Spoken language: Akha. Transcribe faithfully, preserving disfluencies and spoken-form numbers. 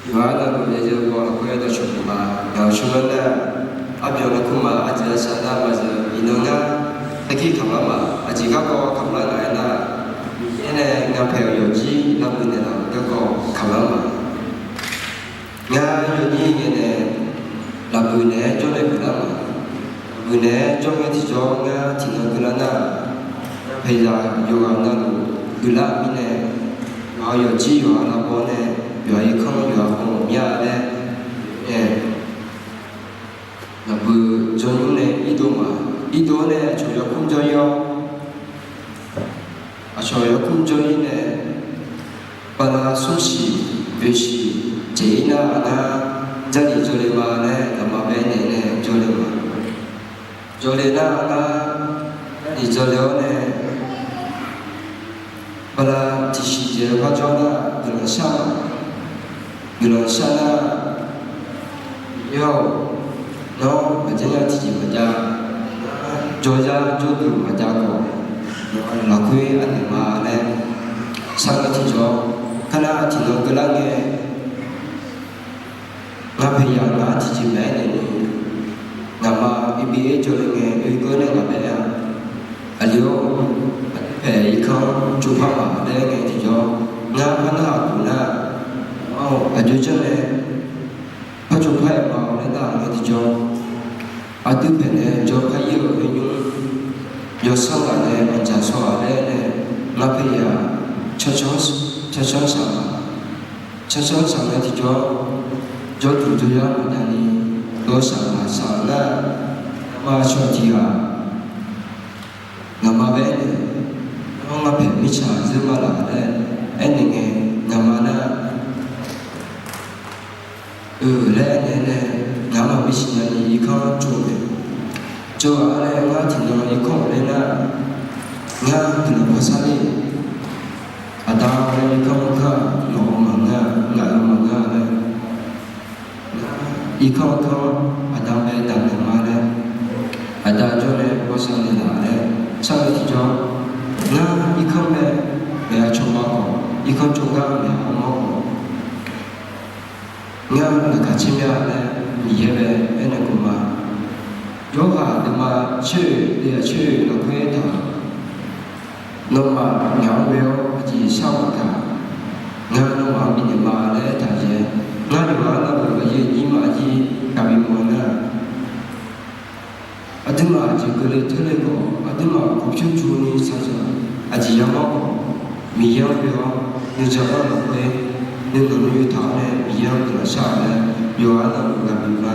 Yawqha navluf yaeq-eu baw lafkhoer dawqcawq puq ma. Ngaq-euq tsawrganr nar, arbyawq laer kur ma. Aqjeq aqsaq nar maqzaq iqnan ngar sarkir kamq lar ma. Aqjeq garkawv kamq lar ngaq-aer nar, Miqyaer nae ngaq paeq-euq yawqjir lavbuiq naeqlaf-euq garkawv kamq lar ma. Ngar yawnyir ngae nae lavbuiq naeq-aer jawr nae guiqlar ma. Lavbuiq naeq-aer jawr ngae tiqjawr ngar tiqnan guiqlar nar, paeqzaq yawqghaq navluf guiqlar mirnae, yawqha yawqjir yawqha lavbaw nae, yawqha irkanr yawqha khanq mawf mir-a laer, aer, lavbuiq jawrnymr nae irdov ma. Irdov-awr nae aqcawq yawkmr jawr-ir-awr, aqcawq yawkmr jawr-ir nae, bala smr siq oeq siq jeq-ir nar, ngar Jarlif jawrle ma laer ngaqma bae naeq nae jawrle ma. Jawrle nar, ngar Jarlif jawrle-awr nae, bala tiqsiq jeq-eu par jawr nar guiqlanq shar ma. Guiqlanq shar nar, Miqyaer-or, nawr maqjanr nya tiqjeq maqjav, jawrzar jawrduq maqjav khawf, lafkhoer anaeq ma laer shar ngae tiqjawr, kar nar tiqnan keuvlar ngae, ngar paeqzaq ngar tiqjeq maqaer naeq ni, ngaqma ibi-aer jawrle ngae, oekeuv nae ngaq bae-a. Aqli-awr, paeq irkanr tsovpar ma laer ngae tiqjawr, ngar par narhaq duq nar, aqjox janr nae par tsovpar-aer ma laer nar ngae tiqjawr, aqdui paeq nae jawr kar-ir-eu oe nymr, yawsanr ghaq nae anqdzaq shaw-aq laer nae, ngar paeqzaq cancanr saq, cancanr saq ngae tiqjawr, jawrduq jawryar maqjav ni, dawrsaq maqsaq nar, ma shawq tiq ghaq ngaqma bae aernaeq, nawr ngar paeq mirtsaq zeur ma laf laer aernaeq ngae, ngaqma nar, eu laer aernaeq nae, ngaqma bisiq nya ni irkanr tsov mae. Tsov-aq laer ngar tiqnan irkanr-euq laer nar, ngar guiqlanq parsar ler, aqda laer irkanr mr kar, nawq-eu maqngeur-a, ngaq-eu maqngeur-a laer, irkanr kanr aqda bae daqnaeq ma laer, aqda jawr nae bawsav naeqlaf laer shar-eu tiqjawr, ngar irkanr mae, maeq-a cawba khawf, irkanr tsov gar maeq-a armawr khawf, ngar laqkhaq caer mya laer Miqyaer bae aernaeq khawf ma. Yawrhaq aqduimaf caer-oe, deuvyaq caer-oe lafkhoer aertaq-euq, nawmaf ngaq-anr ghoe-awr aqjeq shar-eu maqtaq, ngar nawmaf-anr bifnaeq ma laer aertaq-eu jeq, ngar yawqghaq navluf aqyuif aqnyir maqjir gaqbi mawf-eu nar, aqduimaf aqjeq keuvle teurle khawf, aqduimaf kawqpyur juni shaqzanq aqjeq yamawr khawf, Miqyaer-anr ghoe-awr nuijan-anr lafkhoer nuinanq nuiyoe taq-awr nae Miqyaer-anr guiqlanq shar-awq laer yawqghaq navluf gaqbi ma.